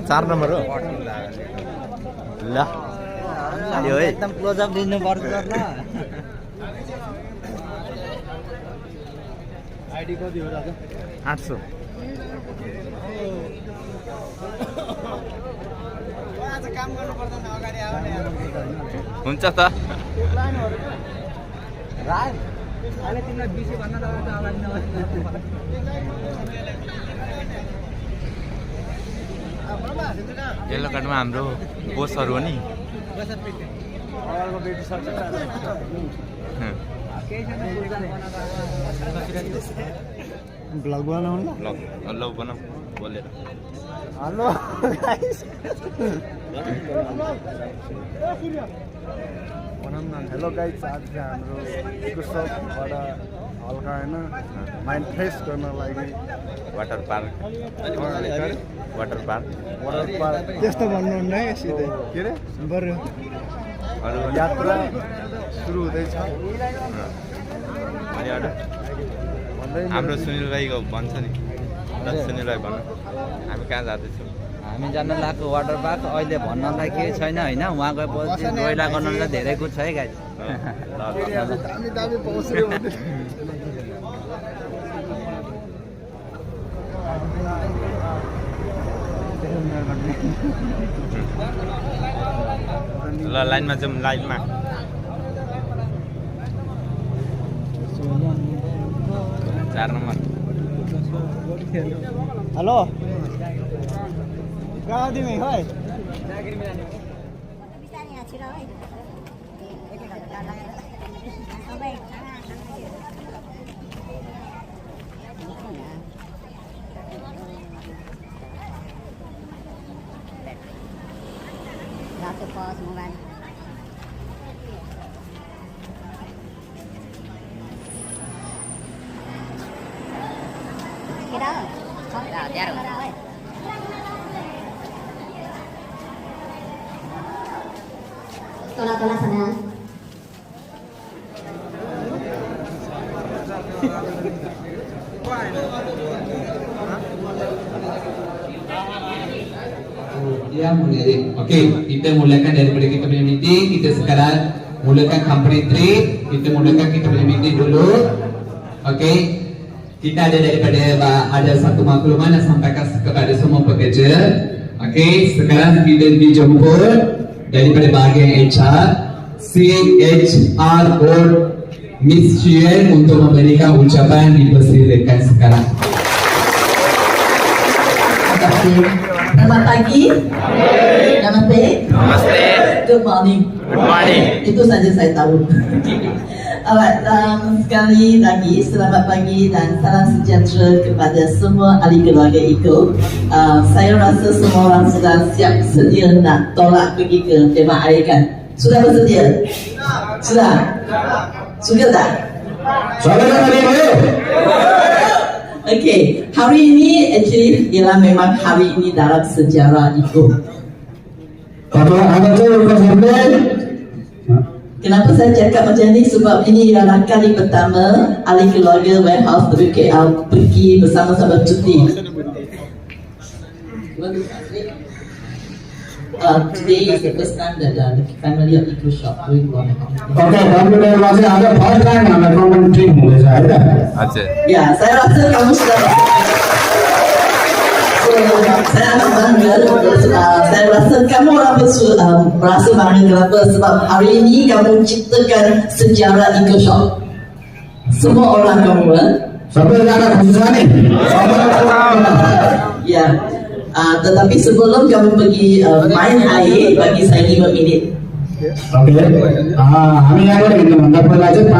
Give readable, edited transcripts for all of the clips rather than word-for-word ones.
चार नम्बर हो ल यो है एकदम क्लोज अप दिनु पर्छ ल आईडी कति हो दाजु 800 आज काम गर्नु पर्दैन अगाडि आउने हुन्छ त राज अहिले तिमीलाई बिसी भन्न लगाउँछ अगाडि नआउने येल्लो कार्डमा हाम्रो बोसहरू हो नि ब्लग बनाउनु ल बनाऊ बोलेर हेलो गाइस हेलो गाइस आज चाहिँ हाम्रो कुसोबाट हल्का होइन माइन्ड फ्रेस गर्न लागि वाटर पार्क त्यस्तो भन्नुहुन्न है सिधै के अरे बरु यात्रा सुरु हुँदैछ हाम्रो सुनिल भाइको भन्छ नि सुनिल भाइ भन्नु हामी कहाँ जाँदैछौँ हामी जान लागेको वाटर पार्क अहिले भन्नलाई केही छैन होइन उहाँ गएपछि रोइला गर्नलाई धेरै कुछ छ है गाइस ल लाइनमा जाउँ लाइनमा चार नम्बर हेलो कहाँ तिमी खै Tola sana. Ya mulai. Oke, kita mulakan daripada kita punya meeting. Kita sekarang mulakan company trip. Kita mulakan kita punya meeting dulu. Oke, kita ada daripada ada satu makluman yang sampaikan kepada semua pekerja. Oke, sekarang kita dijemput daripada bahagian HR CHRO Miss Chien untuk memberikan ucapan dipersilakan sekarang. Selamat pagi. Namaste. Namaste. Good morning. Good morning. Itu saja saya tahu. Alright, sekali lagi selamat pagi dan salam sejahtera kepada semua ahli keluarga Iko. Saya rasa semua orang sudah siap sedia nak tolak pergi ke Tema Air kan? Sudah bersedia? Sudah? Suka tak? Okay, hari ini actually ialah memang hari ini dalam sejarah Iko. Kenapa saya cakap macam ni? Sebab ini adalah kali pertama ahli keluarga Warehouse WKL pergi bersama-sama cuti. Today is the first time that the family of Iko Shop doing Warehouse. Okay, computerमा चाहिँ आज first time हाम्रो company trip हुँदैछ हैन? हजुर Ya, saya rasa kamu sudah. Saya bangga, saya rasa kamu orang merasa bangga kenapa? Sebab hari ini kamu ciptakan sejarah Iko Shop. Semua orang kamu, सबैजना खुसी छ नि? ya. Tetapi sebelum kamu pergi main air, bagi saya 5 minit. Okay हामी यहाँबाट हिँड्नुभन्दा पहिला चाहिँ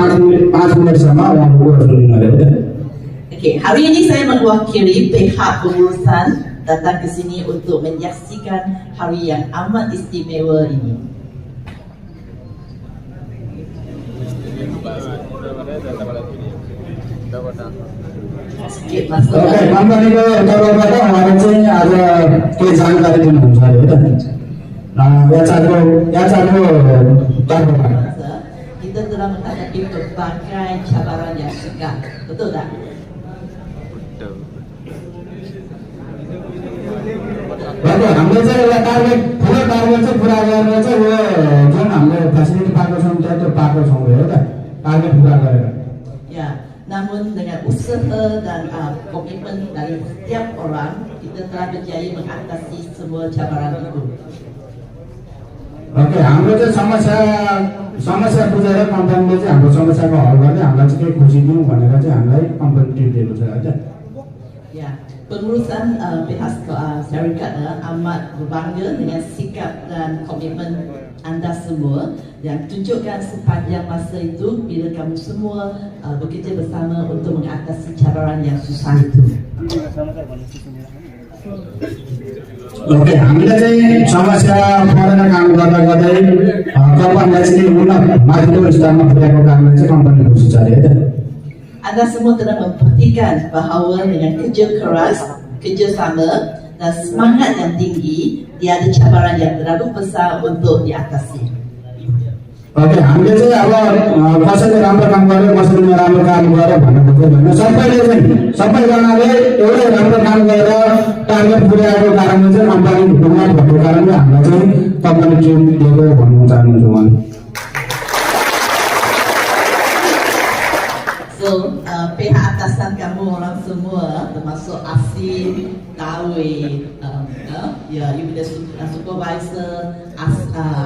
5 मिनटसम्म उहाँको कुराहरू सुनिनु अरे Okey, hari ini saya mewakili pihak pengurusan datang ke sini untuk menyaksikan hari yang amat istimewa ini. Sikit masuk. Okay कम्पनीको तर्फबाट उहाँले चाहिँ आज केही जानकारी दिनुहुन्छ अरे होइन याचाको तर्फबाट Kita telah menghadapi berbagai cabaran yang sukar, betul tak? र हामीले चाहिँ एउटा टार्गेट ठुलो टार्गेट चाहिँ पुरा गरेर चाहिँ यो जुन हामीले फेसिलिटी पाएको छौँ त्यो पाएको छौँ हो त टार्गेट पुरा गरेर Ya, namun dengan usaha dan komitmen dari setiap orang, kita telah berjaya mengatasi semua cabaran itu. Okay हाम्रो चाहिँ समस्या बुझेर कम्पनीले चाहिँ हाम्रो समस्याको हल गर्ने हामीलाई चाहिँ केही खुसी दिउँ भनेर चाहिँ हामीलाई कम्पनी ट्रिट दिएको छ होइन Ya, pengurusan pihak syarikat amat berbangga dengan sikap dan komitmen anda semua yang tunjukkan sepanjang masa itu bila kamu semua bekerja bersama untuk mengatasi cabaran yang susah itu. Okay हामीले चाहिँ समस्या परेर काम गर्दा गर्दै कम्पनीलाई चाहिँ उन्नत माथिल्लो स्तरमा पुर्याएको कारणले चाहिँ कम्पनी खुसी छ अरे होइन Anda semua telah membuktikan bahawa dengan kerja keras, kerjasama dan semangat yang tinggi, tiada cabaran yang terlalu besar untuk diatasi. Okay हामीले चाहिँ अब कसैले राम्रो काम गर्यो कसैले नराम्रो काम गर्यो भन्ने खोज्दैन सबैजनाले एउटै राम्रो काम गरेर टार्गेट पुर्याएको कारणले चाहिँ कम्पनी उन्नत भएको कारणले हामीलाई चाहिँ कम्पनी ट्रिट दिएको भन्नु चाहन्छु म So, pihak atasan kamu orang semua, termasuk Asin, Tawi, ya, you punya supervisor,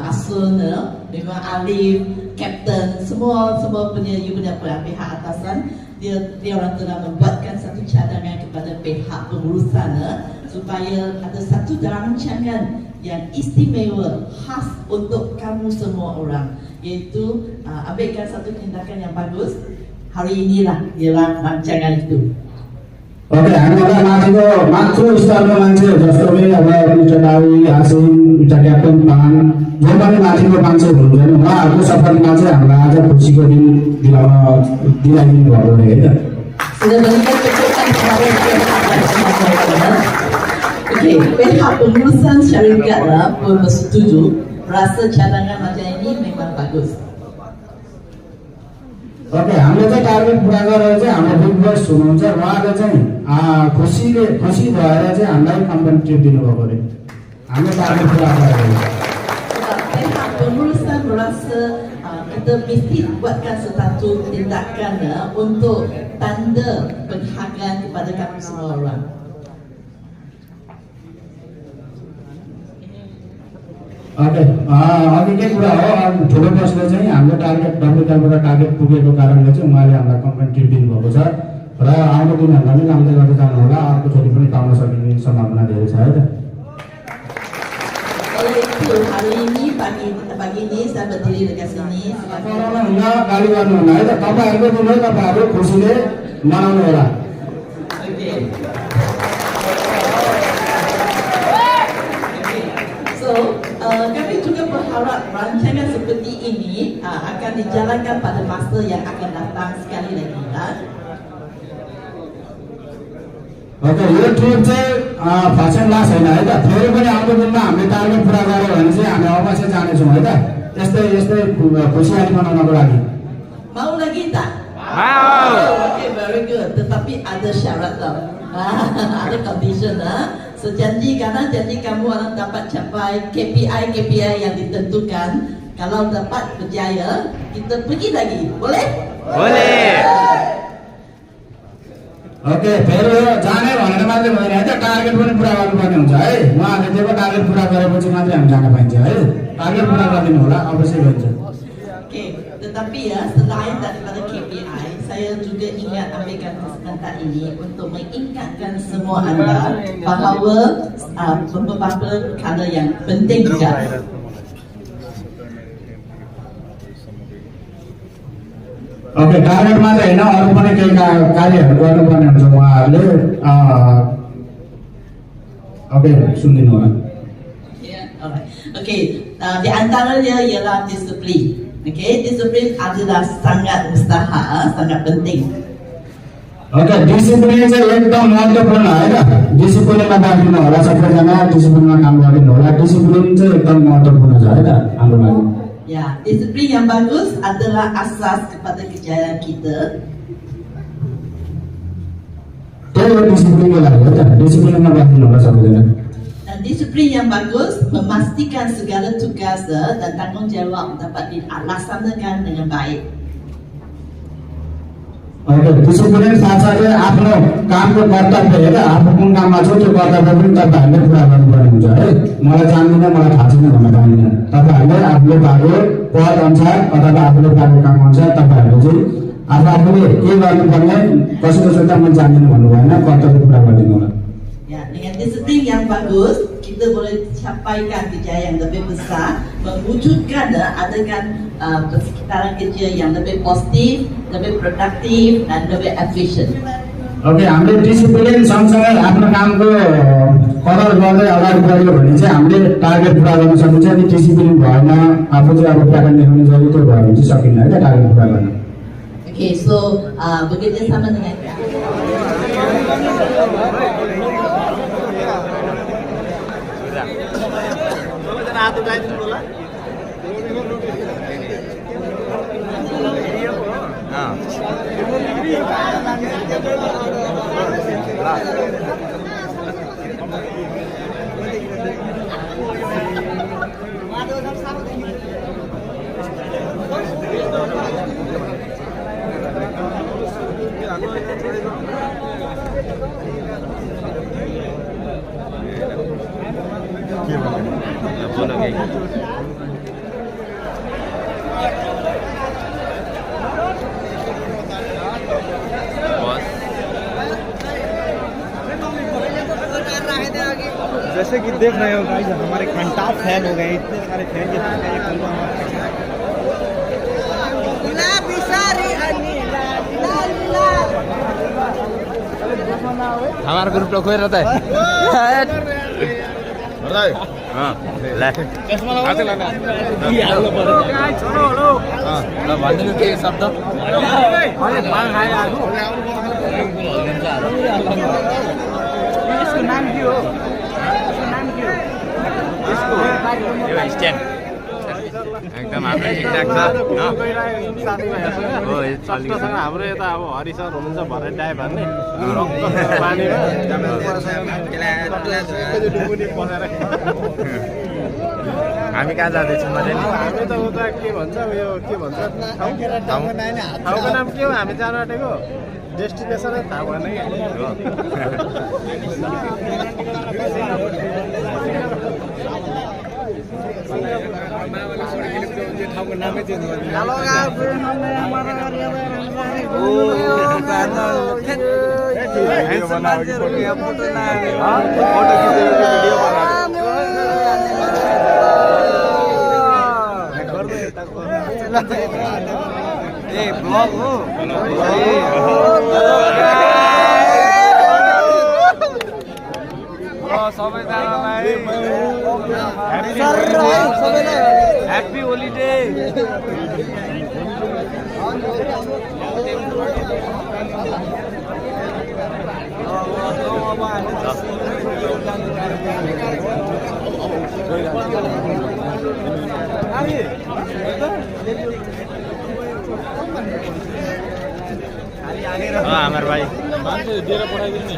Asun, memang Alif, Captain, semua punya you punya pihak atasan, dia orang telah membuatkan satu cadangan kepada pihak pengurusan supaya ada satu rancangan yang istimewa, khas untuk kamu semua orang, iaitu ambilkan satu tindakan yang bagus. Hari inilah ialah rancangan itu. Okay हामीलाई माथिल्लो स्तरको मान्छे जस्तो कि अब mister डावी Asim mister captain पान जो पनि माथिल्लो मान्छे हुनुहुन्छ नि उहाँहरूको सफलतामा चाहिँ हामीलाई आज खुसीको दिन दिलाइदिनु भएको हो होइन Sudah banyak keputusan kemarin. Okey, pihak pengurusan syarikat pun bersetuju rasa cadangan macam ini memang bagus. Okay हामीले चाहिँ टार्गेट पुरा गरेर चाहिँ हाम्रो बिजनेस हुनुहुन्छ उहाँले चाहिँ खुसी भएर चाहिँ हामीलाई कम्पनी ट्रिप दिनुभएको अरे हामीले टार्गेट पुरा गरेर Pihak pengurusan merasa kita mesti buatkan satu tindakan untuk tanda penghargaan kepada kamu semua orang. Okay अघि के कुरा हो ठुलो प्रश्न चाहिँ हाम्रो टार्गेट डब्लुबाट टार्गेट पुगेको कारणले चाहिँ उहाँले हामीलाई कम्पनी ट्रिट दिनुभएको छ र र आउँदो दिनहरूमा पनि गाउँदै गर्दै जानु होला अर्कोचोटि पनि पाउन सकिने सम्भावना धेरै छ है त Oleh itu hari ini pagi ini saya berdiri dekat sini. हुन्न गाली गर्नुहुन्न है त तपाईँहरूको दिन हो तपाईँहरू खुसीले मनाउनु होला Okay. So, kami juga berharap rancangan seperti ini akan dijalankan pada masa yang akan datang sekali lagi. Okay यो ट्रिप चाहिँ फर्स्ट लास्ट होइन है त फेरि पनि आउँदो दिनमा हामीले टार्गेट पुरा गर्यो भने चाहिँ हामी अवश्य जानेछौँ है त यस्तै खुसियाली मनाउनको लागि Mau lagi tak? Mau. Okay, very good. Tetapi ada syarat tau. Ada condition Sejanji karena janji kamu orang dapat capai KPI yang ditentukan. Kalau dapat berjaya, kita pergi lagi. Boleh? Boleh. Okay फेरि यो जाने भनेर मात्रै भएन है त target पनि पुरा गर्नुपर्ने हुन्छ है उहाँहरूले दिएको टार्गेट पुरा गरेपछि मात्रै हामी जान पाइन्छ है टार्गेट पुरा गरिदिनु होला अवश्य हुन्छ Okay, tetapi selain daripada KPI, saya juga ingat ambilkan kesempatan ini untuk mengingatkan semua anda bahawa beberapa perkara yang penting juga. Okay target मात्रै होइन अरू पनि केही कार्यहरू गर्नुपर्ने हुन्छ उहाँहरूले ओके सुनिदिनु होला Alright. Okay, di antaranya ialah disiplin. Okay, disiplin adalah sangat mustahil, sangat penting. Okay discipline चाहिँ एकदम महत्त्वपूर्ण है त डिसिप्लिनमा बाँधिनु होला सबैजना डिसिप्लिनमा काम गरिदिनु होला डिसिप्लिन चाहिँ एकदम महत्त्वपूर्ण छ है त हाम्रो लागि Ya, disiplin yang bagus adalah asas kepada kejayaan kita. त्यही हो डिसिप्लिनको लागि हो त डिसिप्लिनमा बाँधिनु होला सबैजना Dan disiplin yang bagus memastikan segala tugas dan tanggungjawab dapat dilaksanakan dengan baik. Okay discipline साथसाथै आफ्नो कामको कर्तव्य हेर आफ्नो कुन काममा छ त्यो कर्तव्य पनि तपाईँहरूले पुरा गर्नुपर्ने हुन्छ है मलाई जान्दिनँ मलाई थाहा छैन भन्न पाइँदैन तपाईँहरूले आफूले पाएको पद अनुसार अथवा आफूले पाएको काम अनुसार तपाईँहरूले चाहिँ आफूले के गर्नुपर्ने कसैको सोच्दा मैले जान्दिनँ भन्नु भएन कर्तव्य पुरा गरिदिनु होला Ya, dengan disiplin yang bagus, kita boleh capaikan kejayaan yang lebih besar, mewujudkan adakan persekitaran kerja yang lebih positif, lebih produktif dan lebih efisien. Okay हामीले डिसिप्लिन सँगसँगै आफ्नो कामको कदर गर्दै अगाडि बढ्यो भने चाहिँ हामीले टार्गेट पुरा गर्न सकिन्छ नि डिसिप्लिन भएन आफू चाहिँ अब प्याटर्न देखाउने जरुरी त्यो भयो भने चाहिँ सकिन्न है त टार्गेट पुरा गर्न Okay, so bekerjasama dengan जैसे कि देख रहे हो गाइस हमारे घंटा फैन हो गए इतने सारे फैन के हमारा ग्रुप तो खोई रहता है हाँ ले भनिदिनु के शब्द इसको नाम के हो एकदम हाम्रो ठिकठाक छ हाम्रो यता अब हरि सर हुनुहुन्छ भरे डाइ भन्ने हामी कहाँ जाँदैछौँ मैले हामी त उता के भन्छ उयो के भन्छ ठाउँको नाम के हो हामी जान आँटेको डेस्टिनेसन थाहा भएन त्यो ठाउँको नामै चेन्ज गरिदिनु ए ब्लग हो सबैजनालाई ह्याप्पी होलिडे हाम्रो भाइ मान्छे दिएर पठाइदिनु नि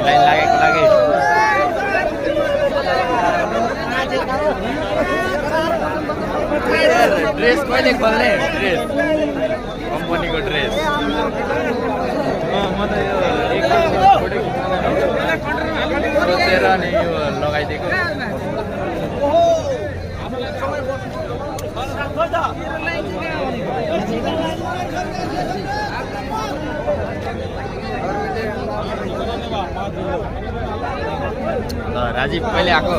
लाइन लागेको लागि ड्रेस कहिले खोल्ने ड्रेस कम्पनीको ड्रेस म त यो सोचेर नि यो लगाइदिएको राजीव कहिले आएको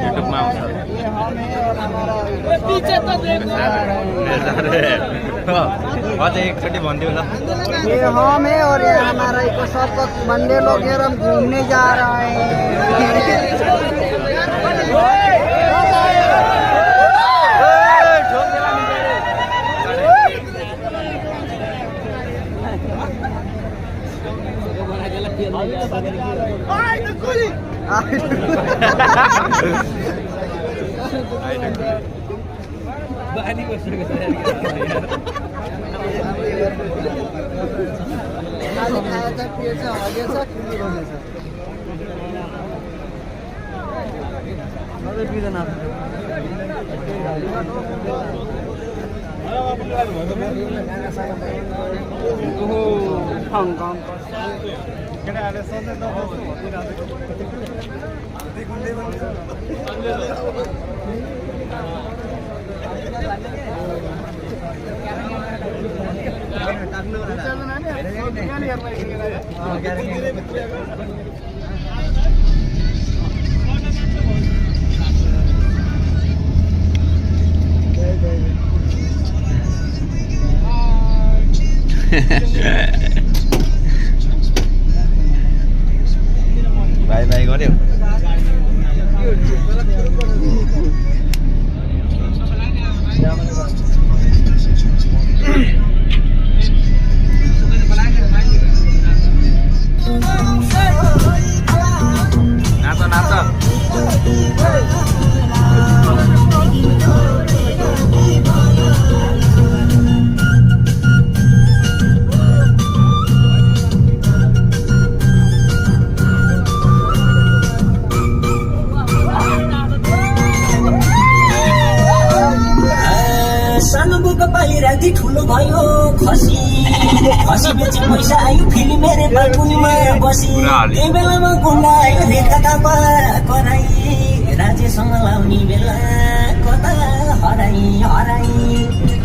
युट्युबमा आउँछ अझै एकचोटि भनिदिउ ल ये हम है और ये हमारा को सबको बंदे लोग यार हम घूमने जा रहे हैं हांगकांग बाई बाई गऱ्यो नाच नाच राति ठुलो भयो खसी खसी बेची पैसा आयो फेरि मेरो बालकुनीमा बसी त्यही बेलामा गुन्डा आयो रेखा थापा कराई राज्यसँग लाउने बेला कता हराई हराई